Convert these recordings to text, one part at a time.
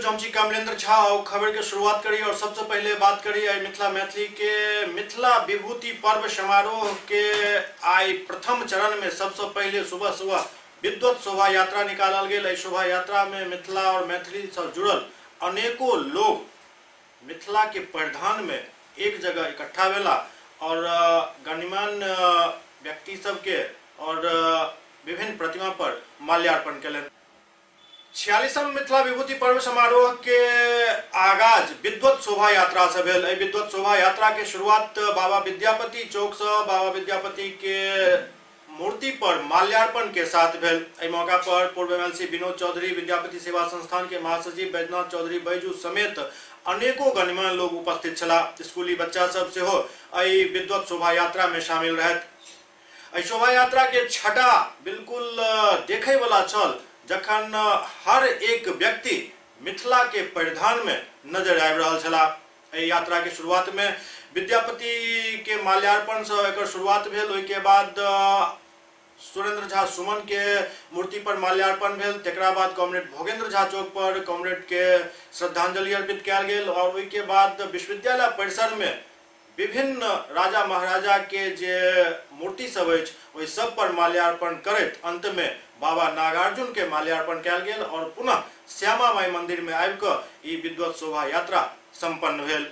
हम छी कमलेंद्र झा और खबर के शुरुआत करी और सबसे पहले बात करी आई मिथिला मैथिली के मिथिला विभूति पर्व समारोह के आई प्रथम चरण में सबसे पहले सुबह सुबह विद्वत शोभा यात्रा निकालल गेल। एहि शोभा यात्रा में मिथिला और मैथिली से जुड़ल अनेकों लोग मिथिला के परिधान में एक जगह इकट्ठा भेला और गणमान्य व्यक्ति सबके और विभिन्न प्रतिमा पर माल्यार्पण केलनि। 46वां मिथिला विभूति पर्व समारोह के आगाज विद्वत शोभा यात्रा से भेल। एहि विद्वत शोभा यात्रा के शुरुआत बाबा विद्यापति चौक से बाबा विद्यापति के मूर्ति पर माल्यार्पण के साथ भेल। एहि मौका पर पूर्व एमएलसी विनोद चौधरी, विद्यापति सेवा संस्थान के महासचिव बैजनाथ चौधरी बैजू समेत अनेकों गणमान्य लोग उपस्थित छलाह। स्कूली बच्चा सब सेहो एहि विद्वत शोभा यात्रा में शामिल रहत। एहि शोभा यात्रा के छटा बिल्कुल देखे वाला छल, जखन हर एक व्यक्ति मिथिला के परिधान में नजर आबि रहल छलाह। एहि यात्रा के शुरुआत में विद्यापति के माल्यार्पण से एकर शुरुआत भेल। ओहि के बाद सुरेंद्र झा सुमन के मूर्ति पर माल्यार्पण भेल। तकरा बाद कॉमरेड भोगेंद्र झा चौक पर कॉमरेड के श्रद्धांजलि अर्पित कयल गेल और ओहि के बाद विश्वविद्यालय परिसर में विभिन्न राजा महाराजा के जे मूर्ति सब अछि ओहि सब पर माल्यार्पण करैत अंत में बाबा नागार्जुन के माल्यार्पण कयल गेल और पुनः श्यामा माई मंदिर में आबि कऽ ई विद्वत शोभा यात्रा संपन्न भेल।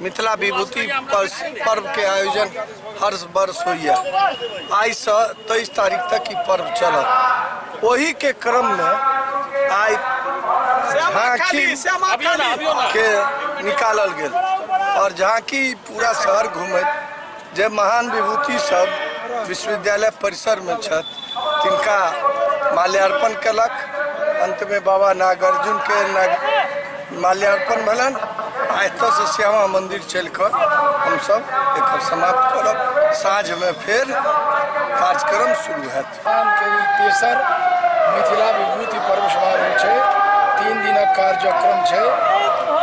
मिथिला विभूति पर्व के आयोजन हर वर्ष होइए। आइ से 23 तारीख तक ई पर्व चलत। ओही के क्रम में आइ झांकी के निकालल गेल और झांकी पूरा शहर घूमैत जे महान विभूति सब विश्वविद्यालय परिसर में छथि तिनका माल्यार्पण केलक। अंत में बाबा नागार्जुन के माल्यार्पण भेलनि। एतऽसँ श्यामा मंदिर चलि कऽ हमसब एकर समाप्त करब। साँझ में फेर कार्यक्रम शुरू हैत। के तेसर मिथिला विभूति पर्व समारोह छै। 3 दिनक कार्यक्रम छै।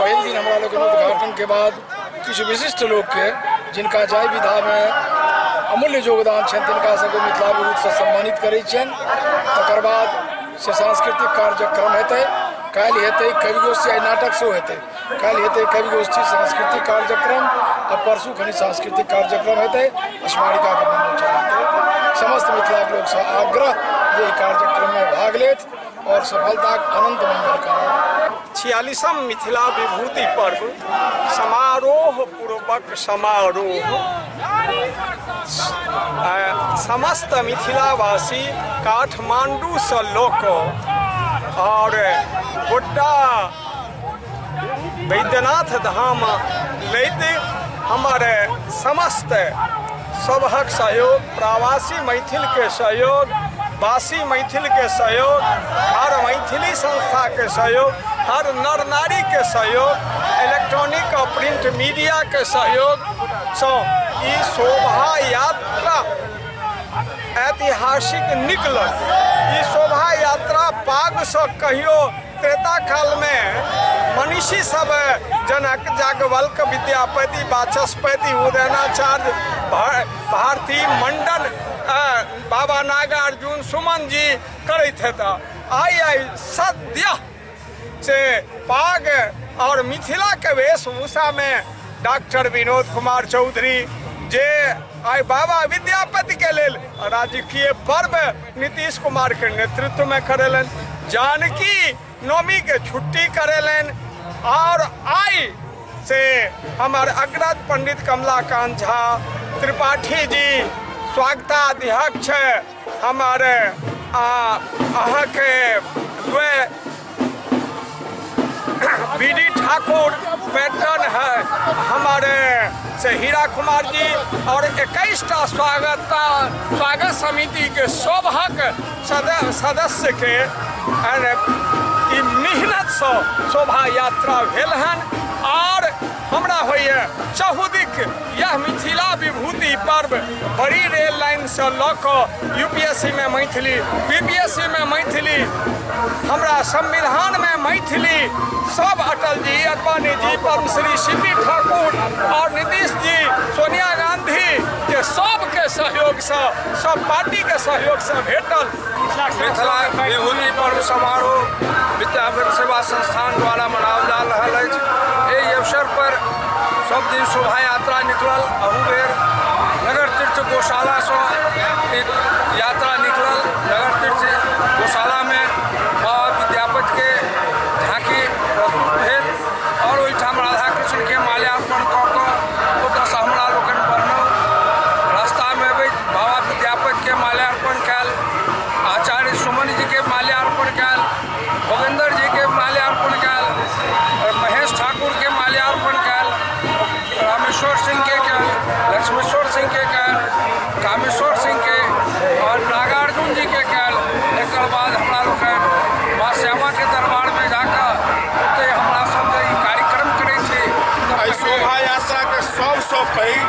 पहिल दिन हमरा लोकनि उद्घाटन के बाद किछु विशिष्ट लोकके जिनका जाहि विधामे अमूल्य योगदान छनि तिनका सबके मिथिला विभूतिसँ सम्मानित करै छियनि। तकर बाद से सांस्कृतिक कार्यक्रम हेतै। काल्हि हेतै कवि गोष्ठी, आइ नाटक सेहो हेतै। काल्हि हेतै कवि गोष्ठी सांस्कृतिक कार्यक्रम आ परसू खनि सांस्कृतिक कार्यक्रम हेतै। स्मारिकाके विमोचन हेतै। समस्त मिथिलाके लोकसँ आग्रह जे एहि कार्यक्रममे भाग लेत और सफलताक अनंत मंगल कामना। 46वां मिथिला विभूति पर्व समारोह पूर्वक समारोह समस्त मिथिलावासी काठमांडूसँ लऽ कऽ और गोड्डा बैद्यनाथ धाम लैत हमर समस्त सबहक सहयोग, प्रवासी मैथिल के सहयोग, वासी मैथिल के सहयोग, हर मैथिली संस्था के सहयोग, हर नर नारी के सहयोग, इलेक्ट्रॉनिक और प्रिंट मीडिया के सहयोग सँ ई शोभा यात्रा ऐतिहासिक निकलल। ई शोभा यात्रा पागसँ कहियो त्रेता काल में मनीषी सब जनक, जागवल्क, विद्यापति, वाचस्पति, उदयनाचार्य, भारती, मंडन, बाबा नागार्जुन, सुमन जी करैत हेता। आइ आइ सद्य से पाग और मिथिला के वेशभूषा में डॉक्टर विनोद कुमार चौधरी जे आइ बाबा विद्यापति के लेल राजकीय पर्व नीतीश कुमार के नेतृत्व में करेलन, जानकी नवमी के छुट्टी करेलन और आई से हमार अग्रज पंडित कमलाकांत झा त्रिपाठी जी, स्वागताध्यक्ष हमर अहाँके बी डी ठाकुर पैटर्न है हमारे से हीरा कुमार जी और 21टा स्वागत समिति के सभक सदस्य के मेहनत से शोभा यात्रा भेल हन। और हमरा होइए चहुदिक यह मिथिला विभूति पर्व बड़ी रेल लाइन से लऽ कऽ यूपीएससी में मैथिली, बीपीएससी में मैथिली, हमरा संविधान में मैथिली, सब अटल जी, अडवाणी जी, पद्मश्री सी पी ठाकुर और नीतीश जी, सोनिया गांधी के सबके सहयोग से, सब पार्टी के सहयोग से भेटल। मिथिला विभूति पर्व समारोह विद्यापति सेवा संस्थान द्वारा मनाओल जा रहल अछि। एहि अवसर पर सब दिन शोभा यात्रा निकलल। अहू बेर नगर तीर्थ गौशाला से एक यात्रा निकलल। नगर तीर्थ गौशाला में बाबा विद्यापति के झांकी प्रस्तुत भेल और ओहिठाम राधा कृष्ण के माल्यार्पण कऽ कऽ ओतऽसँ हमरा लोकनि बढ़लहुँ। रास्तामे अबैत बाबा विद्यापति के माल्यार्पण कयल, आचार्य सुमन जी के माल्यार्पण कयल, भोगेंद्र जी के माल्यार्पण कयल, महेश ठाकुर के माल्यार्पण कयल, रामेश्वर सिंह के कयल, लक्ष्मेश्वर सिंह के कयल, कामेश्वर सिंह के और नागार्जुन जी के कयल। एकर बाद हमरा लोकनि माँ श्यामा के दरबार में जाकर ओतय हमरा सब जे ई कार्यक्रम करै छी। एहि शोभा यात्रा के सबसँ पैघ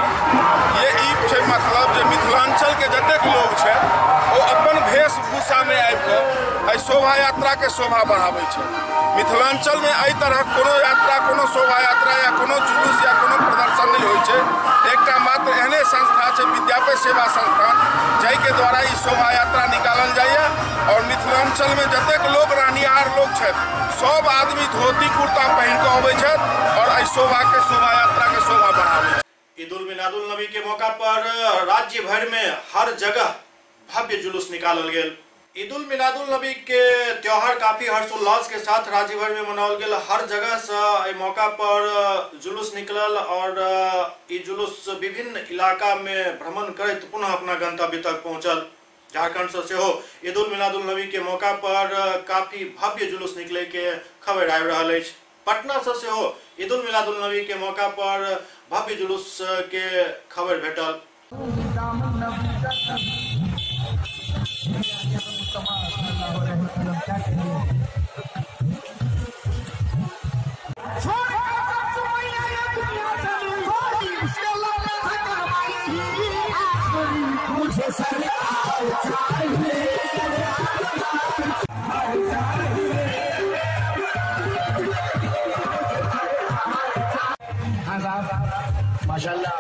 ये ई छै मतलब जे मिथिलांचल के जतेक लोग छै ओ अपन वेशभूषा में आबि कऽ एहि शोभा यात्रा के शोभा बढ़ाबै छै। मिथिलांचल में एहि तरहक कोनो यात्रा, कोनो शोभा यात्रा या कोनो जुलूस या कोनो प्रदर्शन नहीं होइ छै। एकटा मात्र एहने संस्था छै विद्यापति सेवा संस्थान, जाहिके द्वारा ई शोभा यात्रा निकालल जाइए। और मिथिलांचल में जतेक लोग रहनिहार लोग छथि सब आदमी धोती कुर्ता पहिन कऽ अबै छथि और एहि शोभा के शोभा यात्रा के शोभा बढ़ाबै छै। ईद उल मिलादुल नबी के मौका पर राज्य भर में हर जगह भव्य जुलूस निकालल गेल। ईद उल मिलादुल नबी के त्योहार काफी हर्षोल्लास के साथ राज्य भर में मनाओल गेल। हर जगह से एहि मौका पर जुलूस निकलल और ई जुलूस विभिन्न इलाका में भ्रमण करैत पुनः अपना गंतव्य तक पहुंचल। झारखंड से सेहो ईद उल मिलादुल नबी के मौका पर काफी भव्य जुलूस निकले के खबर आबि रहल अछि। पटना से सेहो ईद उल मिलादुल नबी के मौका पर भव्य जुलूस के खबर भेटल। माशाल्लाह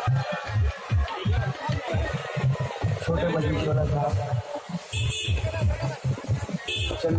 छोटे बच्चे छोटा साहब चल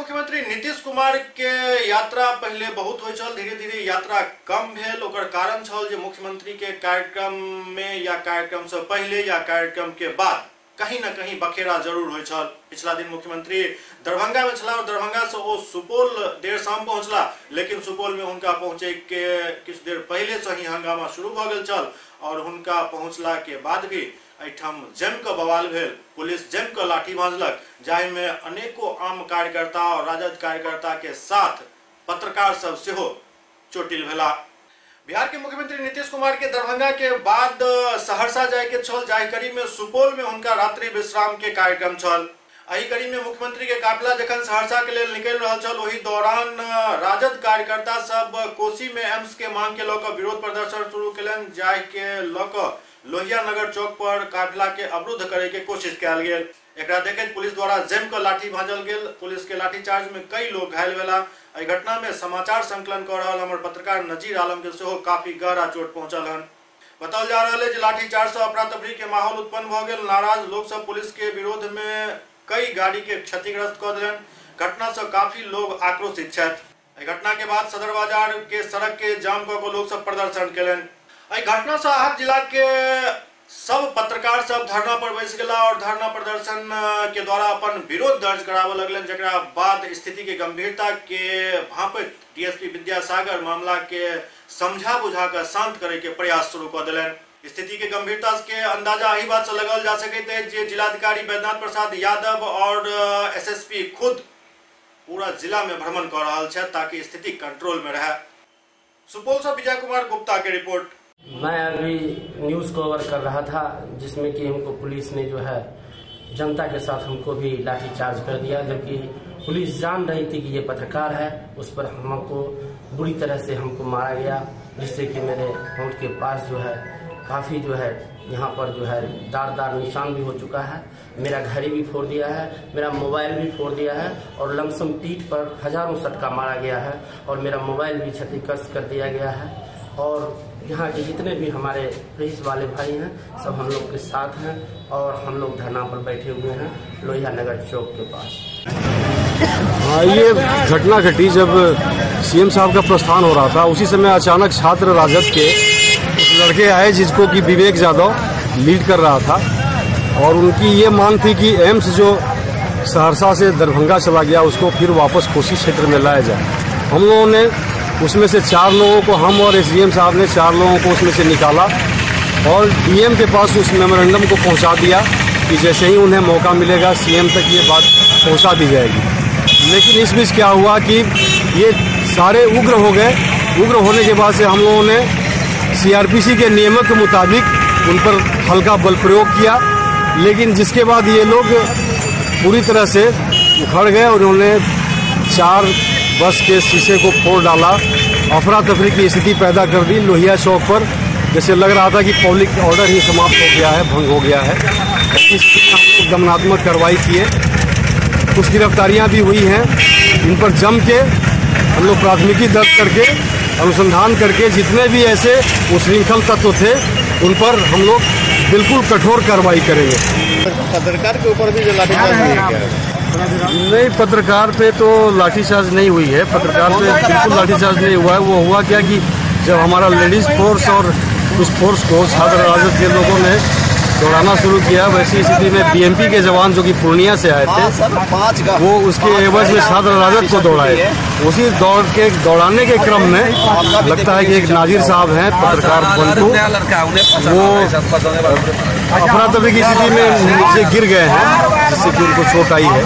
मुख्यमंत्री नीतीश कुमार के यात्रा पहले बहुत होइ छल, धीरे धीरे यात्रा कम भेल। ओकर कारण छल जे मुख्यमंत्री के कार्यक्रम में या कार्यक्रम से पहले या कार्यक्रम के बाद कहीं न कहीं बखेड़ा जरूर होइ छल। पिछला दिन मुख्यमंत्री दरभंगा में छला और दरभंगा से ओ सुपौल देर शाम पहुंचला, लेकिन सुपौल में हुनका पहुंचे के किछु देर पहले से ही हंगामा शुरू भऽ गेल छल और हुनका पहुंचला के बाद भी एहिठाम जमि कऽ बवाल भेल। पुलिस जमि कऽ लाठी भाँजलक, जाहिमे अनेको आम कार्यकर्ता और राजद कार्यकर्ता के साथ पत्रकार सब सेहो चोटिल भेला। बिहार के मुख्यमंत्री नीतीश कुमार के दरभंगा के बाद सहरसा जाय के छल, जाहि कड़ी में सुपौल में हुनका रात्रि विश्राम के कार्यक्रम छल। एहि कड़ी में मुख्यमंत्री के काफिला जखन सहरसा के लेल निकलि रहल छल, ओहि दौरान राजद कार्यकर्ता सब कोसी में एम्स के मांग के लऽ कऽ विरोध प्रदर्शन शुरू केलनि, जाहि के लऽ कऽ लोहिया नगर चौक पर काफिला के अवरुद्ध करे के कोशिश कयल गेल। एकरा देखैत पुलिस द्वारा जमि कऽ लाठी भाँजल गेल। पुलिस के लाठीचार्ज में कई लोग घायल भेला। एहि घटना में समाचार संकलन कऽ रहल हमर पत्रकार नजीर आलम के सेहो काफी गहरा चोट पहुंचल हन। बताओल जा रहल है जे लाठीचार्ज से अफरा तफरी के माहौल उत्पन्न भऽ गेल। नाराज लोग सब पुलिस के विरोध में कई गाड़ी के क्षतिग्रस्त कऽ देलनि। घटना से काफी लोग आक्रोशित छथि। एहि घटना के बाद सदर बाजार के सड़क के जाम कऽ के लोग सब प्रदर्शन केलनि। एहि घटना से आहत जिला के सब पत्रकार सब धरना पर बैस गेला और धरना प्रदर्शन के द्वारा अपन विरोध दर्ज कराबऽ लगलनि, जकरा बाद स्थिति के गंभीरता के भांपैत डीएसपी विद्यासागर मामला के समझा बुझा कऽ शांत करे के प्रयास शुरू कऽ देलनि। स्थिति के गंभीरता के अंदाजा एहि बात से लगाओल जा सकैत अछि जे जिलाधिकारी बैद्यनाथ प्रसाद यादव और एसएसपी खुद पूरा जिला में भ्रमण कऽ रहल छथि ताकि स्थिति कंट्रोल में रहे। सुपौल से विजय कुमार गुप्ता के रिपोर्ट। मैं अभी न्यूज़ कवर कर रहा था, जिसमें कि हमको पुलिस ने जो है जनता के साथ हमको भी लाठीचार्ज कर दिया, जबकि पुलिस जान रही थी कि ये पत्रकार है। उस पर हमको बुरी तरह से हमको मारा गया, जिससे कि मेरे होंठ के पास जो है काफ़ी जो है यहाँ पर जो है दार दार निशान भी हो चुका है। मेरा घड़ी भी फोड़ दिया है, मेरा मोबाइल भी फोड़ दिया है और लमसम पीठ पर हजारों सटका मारा गया है और मेरा मोबाइल भी क्षतिग्रस्त कर दिया गया है। और यहाँ के जितने भी हमारे पुलिस वाले भाई हैं सब हम लोग के साथ हैं और हम लोग धरना पर बैठे हुए हैं लोहिया नगर चौक के पास। हाँ, ये घटना घटी जब सीएम साहब का प्रस्थान हो रहा था, उसी समय अचानक छात्र राजद के कुछ लड़के आए जिसको कि विवेक यादव लीड कर रहा था और उनकी ये मांग थी कि एम्स जो सहरसा से दरभंगा चला गया उसको फिर वापस कोसी क्षेत्र में लाया जाए। हम लोगों ने उसमें से 4 लोगों को, हम और एसडीएम साहब ने 4 लोगों को उसमें से निकाला और डीएम के पास उस मेमोरेंडम को पहुंचा दिया कि जैसे ही उन्हें मौका मिलेगा सीएम तक ये बात पहुंचा दी जाएगी। लेकिन इस बीच क्या हुआ कि ये सारे उग्र हो गए। उग्र होने के बाद से हम लोगों ने सीआरपीसी के नियमों के मुताबिक उन पर हल्का बल प्रयोग किया, लेकिन जिसके बाद ये लोग पूरी तरह से उखड़ गए और उन्होंने 4 बस के शीशे को फोड़ डाला। अफरा तफरी की स्थिति पैदा कर दी लोहिया चौक पर, जैसे लग रहा था कि पब्लिक ऑर्डर ही समाप्त हो गया है, भंग हो गया है। इस हम लोग दमनात्मक कार्रवाई किए, कुछ गिरफ्तारियां भी हुई हैं। इन पर जम के हम लोग प्राथमिकी दर्ज करके अनुसंधान करके जितने भी ऐसे उच्छृंखल तत्व थे उन पर हम लोग बिल्कुल कठोर कार्रवाई करेंगे। पत्रकार के ऊपर भी जो लाठीचार्ज हुई है क्या? नहीं, पत्रकार पे तो लाठीचार्ज नहीं हुई है, पत्रकार पे बिल्कुल लाठीचार्ज नहीं हुआ है। वो हुआ क्या कि जब हमारा लेडीज़ फोर्स और उस फोर्स को छात्र राजद के लोगों ने दौड़ाना शुरू किया, वैसी स्थिति में बीएमपी के जवान जो कि पूर्णिया से आए थे वो उसके एवज में छात्र राजद को दौड़ाए। उसी दौड़ के दौड़ाने के क्रम में लगता है कि एक नाजिर साहब हैं पत्रकार बंधु, वो अफरा तफरी की स्थिति में नीचे गिर गए हैं, जिससे कि उनको चोट आई है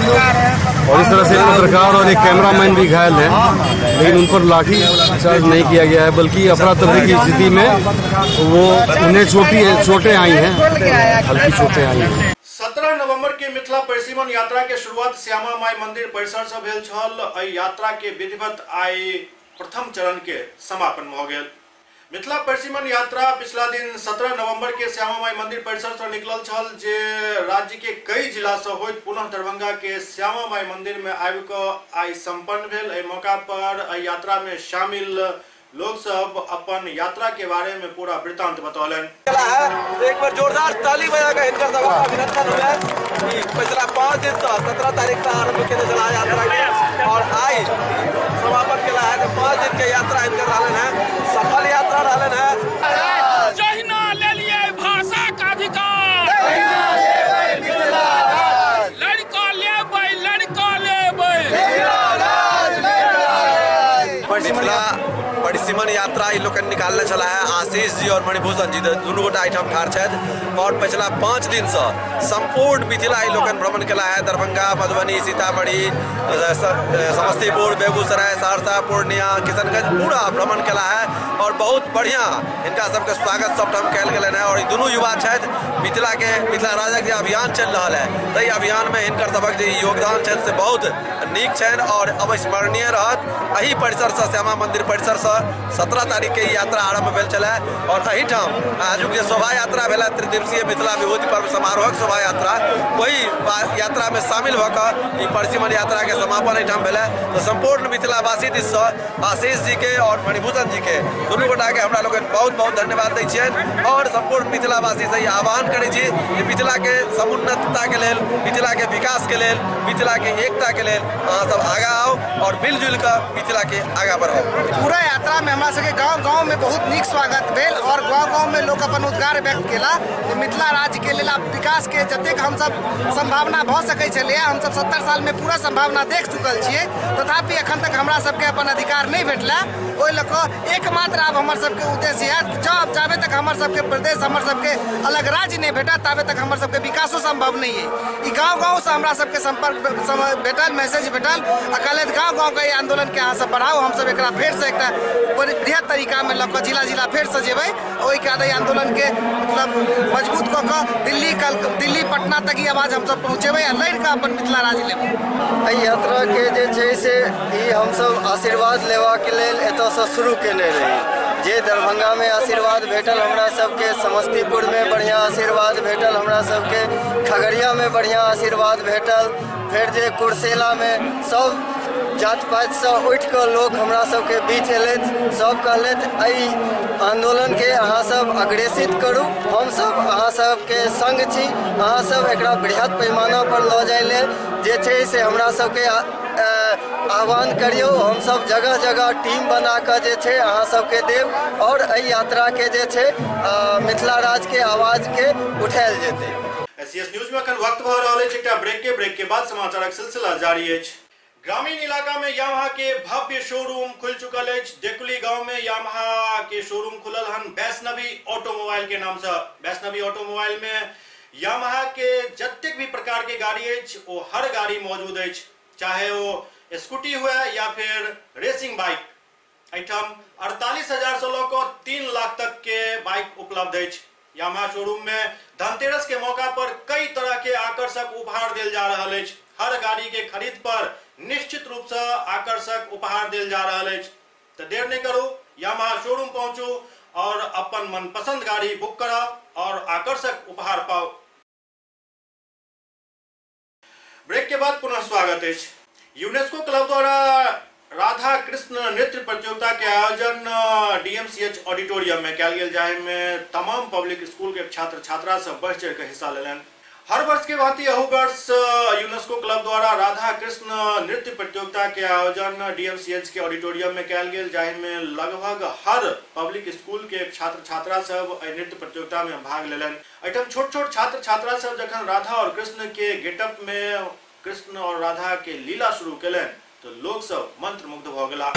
और इस तरह से पत्रकार और एक कैमरामैन भी घायल हैं, लेकिन उन पर लाठी चार्ज नहीं किया गया है, बल्कि अफरा तफरी की स्थिति में वो उन्हें चोटें आई हैं, हल्की चोटें आई हैं। 17 नवंबर के मिथिला परिसीमन यात्रा के शुरुआत श्यामा माई मंदिर परिसर से भेल छल। एहि यात्रा के विधिवत आई प्रथम चरण के समापन भ गेल। मिथिला परिसीमन यात्रा पिछला दिन 17 नवंबर के श्यामा माई मंदिर परिसर से निकलल छल, जे राज्य के कई जिला से होइत पुनः दरभंगा के श्यामा माई मंदिर में आबि कऽ आई संपन्न भेल। एहि मौका पर एहि यात्रा में शामिल लोग सब अपन यात्रा के बारे में पूरा वृत्तांत बतौलन। एक बार जोरदार ताली बजाकर हिनकर सबक अभिनंदन हो जाए कि पिछला 5 दिन से 17 तारीख का आरंभ केने छलाह यात्रा के और मिथिला परिसीमन यात्रा ई लोकनि निकालने छलाह है। आशीष जी और मणिभूषण जी दुनू गोटा एहिठाम ठाढ़ छथि और पिछला 5 दिनसँ सम्पूर्ण मिथिला ई लोकनि भ्रमण केला है। दरभंगा, मधुबनी, सीतामढ़ी, समस्तीपुर, बेगूसराय, सहरसा, पूर्णिया, किशनगंज पूरा भ्रमण केला है और बहुत बढ़िया हिनका सबके स्वागत सबठाम कयल गेलनि है। और ई दुनू युवा छथि, मिथिला के मिथिला राज्यक जे अभियान चलि रहल है ताहि अभियान में हिनकर सबक जे योगदान छनि से बहुत नीक छनि और अविस्मरणीय रहत। एहि परिसरसँ, श्यामा मंदिर परिसरसँ 17 तारीख के यात्रा आरम्भ भेल छलै और एहिठाम आजुक जे शोभा यात्रा भेल त्रिदिवसीय मिथिला विभूति पर्व समारोहक शोभा यात्रा, ओहि यात्रा में शामिल भऽ कऽ ई परिसीमन यात्रा के समापन एहिठाम भेलै। तऽ सम्पूर्ण मिथिलावासी दिससँ आशीष जी के और मणिभूषण जी के दुनू गोटा के हमरा लोकनि बहुत बहुत धन्यवाद दै छियनि और सम्पूर्ण मिथिलावासी से ई आह्वान करै छी जे मिथिला के समुन्नतता के लेल, मिथिला के विकास के लेल, मिथिला के एकता के लेल अहाँ सब आगाँ आउ और मिलजुल कऽ मिथिला के आगाँ बढ़ाउ। पूरा यात्रा में हमरा सबके गाँव गाँव में बहुत नीक स्वागत भेल और गाँव गाँव में लोक अपन उद्गार व्यक्त केला जे मिथिला राज्य के लेल आब विकास के जतेक हमसब संभावना भऽ सकै छलैए, हमसब 70 साल में पूरा संभावना देख चुकल छियै, तथापि एखन तक हमरा सबके अपन अधिकार नहि भेटला। ओहि लऽ कऽ एकमात्र आब हमर सबके उद्देश्य इएह, जब जाबे तक हमर सबके प्रदेश, हमर सबके अलग राज्य नहि भेटत ताबे तक हमर सबके विकासो संभव नहि अइ। ई गाँव गाँवसँ हमरा सबके संपर्क भेटल, मैसेज भेटल आ कहलथि गाँव गाँवके एहि आन्दोलनके अहाँ सब बढ़ाउ, हमसब एकरा फेरसँ एकटा बृहद तरीकामे लऽ कऽ जिला जिला फेरसँ जेबै। ओहिके बाद एहि आन्दोलनके मतलब मजबूत कऽ कऽ दिल्ली पटना तक ई आवाज हमसब पहुँचेबै आ लड़ि कऽ अपन मिथिला राज्य लेबै। एहि यात्राके जे छै से ई हमसब आशीर्वाद लेबाके लेल एतऽसँ शुरू केने रही। जे दरभंगामे आशीर्वाद भेटल हमरा सबके, समस्तीपुरमे बढ़िआँ आशीर्वाद भेटल हमरा सबके, खगड़ियामे बढ़िआँ आशीर्वाद भेटल, फेर जे कुर्सेलामे सब जात पातसँ उठिकऽ लोक हमरा सबके बीच एलथि, सब कहलथि एहि आन्दोलनके अहाँ सब अग्रेषित करू, हमसब अहाँ सबके सङ्ग छी, अहाँ सब एकरा बृहद पैमाना पर लऽ जाइ लेल जे छै से हमरा सबके आह्वान करियौ। हमसब जगह जगह टीम बना कऽ जे छै अहाँ सबके देब और एहि यात्राके जे छै मिथिला राज्यके आवाजके उठायल जेतै। एससीएस न्यूज में अखन वक्त भऽ रहल अछि एकटा ब्रेक के बाद समाचारक सिलसिला जारी अछि। ग्रामीण इलाका में यामाहा के भव्य शोरूम खुल चुकल अछि। देकुली गांव में यामाहा के शोरूम खुलल हन वैष्णवी ऑटोमोबाइल के नाम से। वैष्णवी ऑटोमोबाइल में यामाहा के जतेक भी प्रकार के गाड़ी अछि वो हर गाड़ी मौजूद अछि, चाहे वो स्कूटी हुए या फिर रेसिंग बाइक। एहिठाम 48,000 से लऽ कऽ 3 लाख तक के बाइक उपलब्ध अछि। यामाहा शोरूम में धनतेरस के मौका पर कई तरह के आकर्षक उपहार देल जा रहल अछि। हर गाड़ी के खरीद पर निश्चित रूप से आकर्षक उपहार देल जा रहल अछि। तो देर नहीं करू, यामाहा शोरूम पहुंचू और अपन मनपसंद गाड़ी बुक कराओ और आकर्षक उपहार पाओ। ब्रेक के बाद पुनः स्वागत है। यूनेस्को क्लब द्वारा राधा कृष्ण नृत्य प्रतियोगिता के आयोजन डीएमसीएच ऑडिटोरियम में कयल गेल, जाहि में तमाम पब्लिक स्कूल के छात्र छात्रा सब बढ़ चढ़ के हिस्सा लेलनि। हर वर्ष के भांति अहू वर्ष यूनेस्को क्लब द्वारा राधा कृष्ण नृत्य प्रतियोगिता के आयोजन डीएमसीएच के ऑडिटोरियम में कयल गेल, जाहि में लगभग हर पब्लिक स्कूल के छात्र छात्रा सब एहि नृत्य प्रतियोगिता में भाग लेलनि। एहिठाम छोट छोट छात्र छात्रा सब जखन राधा और कृष्ण के गेटअप में कृष्ण और राधा के लीला शुरू केलनि तो लोग सब मंत्रमुग्ध भ गेला।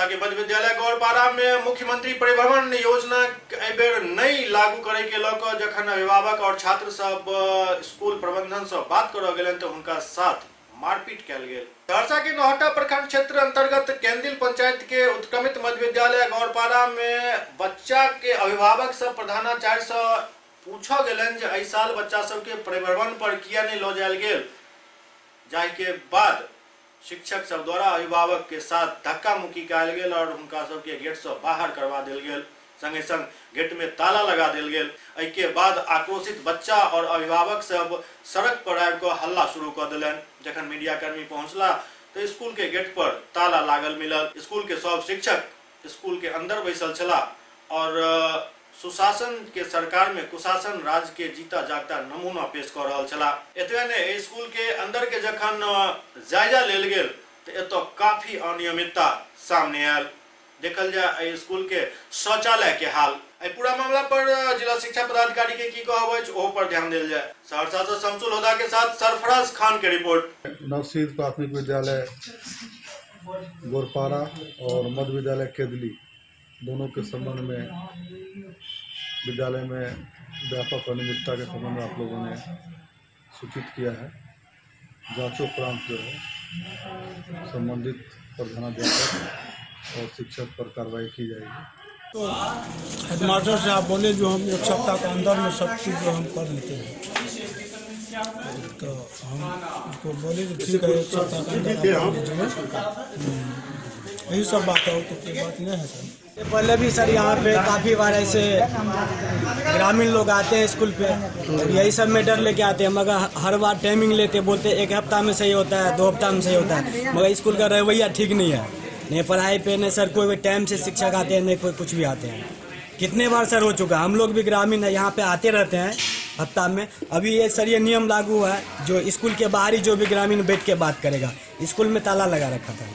सहरसा के मध्य विद्यालय गौरपारा में मुख्यमंत्री परिभ्रमण योजना एहि बेर नहि लागू करे के लऽ कऽ जखन अभिभावक और छात्र सब स्कूल प्रबंधन से बात करऽ गेलनि तऽ हुनका साथ मारपीट कयल गेल। सहरसा के नौहट्टा प्रखंड क्षेत्र अंतर्गत केंदिल पंचायत के उत्क्रमित मध्य विद्यालय गौरपारा में बच्चा के अभिभावक सब प्रधानाचार्य से पूछऽ गेलनि जे एहि साल बच्चा सबके परिभ्रमण पर किया नहीं लऽ जायल गेल, जाहि के बाद शिक्षक सब द्वारा अभिभावक के साथ धक्का मुक्की कयल गेल और हुनका सबके गेट से बाहर करवा देल गेल, संगे संग गेट में ताला लगा देल गेल। एहि के बाद आक्रोशित बच्चा और अभिभावक सब सड़क पर आबि कऽ हल्ला शुरू कऽ देलनि। जखन मीडिया कर्मी पहुंचला तो स्कूल के गेट पर ताला लागल मिलल। स्कूल के सब शिक्षक स्कूल के अंदर बैसल छलाह और सुशासन के सरकार में कुशासन राज के जीता जागता नमूना पेश कर रहल छलाह। एतबे ने स्कूल के अंदर के जखन जायजा लेल गेल तो एतऽ काफी अनियमितता सामने आयल। देखल जाए स्कूल के शौचालय के हाल। एहि पूरा मामला पर जिला शिक्षा पदाधिकारी के की कहब अछि ओहो पर ध्यान देल जाए। सहरसा से शमसुल हुदा के साथ सरफराज खान के रिपोर्ट। नवसीद प्राथमिक विद्यालय गोरपारा और मध्य विद्यालय केदली दोनों के संबंध में विद्यालय में व्यापक अनियमितता के संबंध में आप लोगों ने सूचित किया है। जांचोपरांत जो है संबंधित प्रधानाध्यापक और शिक्षक पर कार्रवाई की जाएगी। तो हेडमास्टर साहब बोले जो हम एक सप्ताह के अंदर में सब चीज़ जो हम कर लेते हैं, तो हम उसको बोले कि ठीक है एक सप्ताह के अंदर आप कर लीजिए। यही सब बात है, तो कोई बात नहीं है सर। पहले भी सर यहाँ पे काफ़ी बार ऐसे ग्रामीण लोग आते हैं स्कूल पे और यही सब मैटर लेके आते हैं, मगर हर बार टाइमिंग लेते बोलते एक हफ्ता में सही होता है, 2 हफ्ता में सही होता है, मगर स्कूल का रवैया ठीक नहीं है। नहीं पढ़ाई पे नहीं सर कोई टाइम से शिक्षक आते हैं, नहीं कोई कुछ भी आते हैं। कितने बार सर हो चुका, हम लोग भी ग्रामीण है यहाँ पे आते रहते हैं हफ्ता में। अभी ये सर ये नियम लागू हुआ है जो स्कूल के बाहर ही जो भी ग्रामीण बैठ के बात करेगा, स्कूल में ताला लगा रखा था।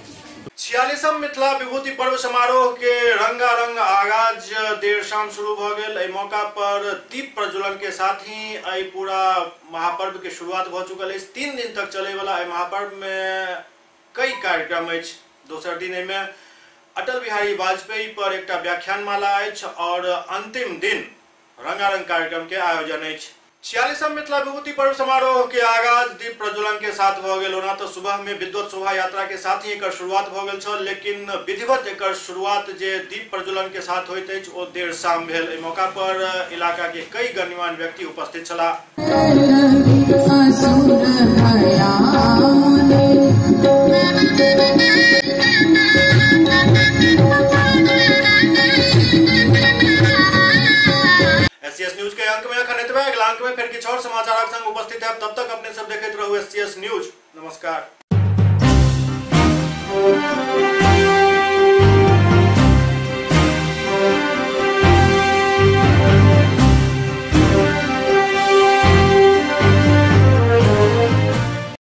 46म मिथिला विभूति पर्व समारोह के रंगारंग आगाज देर शाम शुरू भ गेल। एहि मौका पर दीप प्रज्वलन के साथ ही एहि पूरा महापर्व के शुरुआत भ चुकल अछि। 3 दिन तक चले वाला एहि महापर्व में कई कार्यक्रम अछि। दोसर दिन एहिमे अटल बिहारी वाजपेयी पर एकटा व्याख्यानमाला अछि और अंतिम दिन रंगारंग कार्यक्रम के आयोजन अछि। 46म मिथिला विभूति पर्व समारोह के आगाज दीप प्रज्वलन के साथ भ गेल। ओना तो सुबह में विद्वत शोभा यात्रा के साथ ही एकर शुरुआत भ गेल छल, लेकिन विधिवत एकर शुरुआत जे दीप प्रज्वलन के साथ होइत अछि ओ देर शाम भेल। एहि मौका पर इलाका के कई गण्यमान्य व्यक्ति उपस्थित छलाह। एससीएस न्यूज के अंक में अखन एतबे। अगला अंक में फिर किछु और समाचारक संग उपस्थित है। तब तक अपने सब देखैत रहू एससीएस न्यूज। नमस्कार।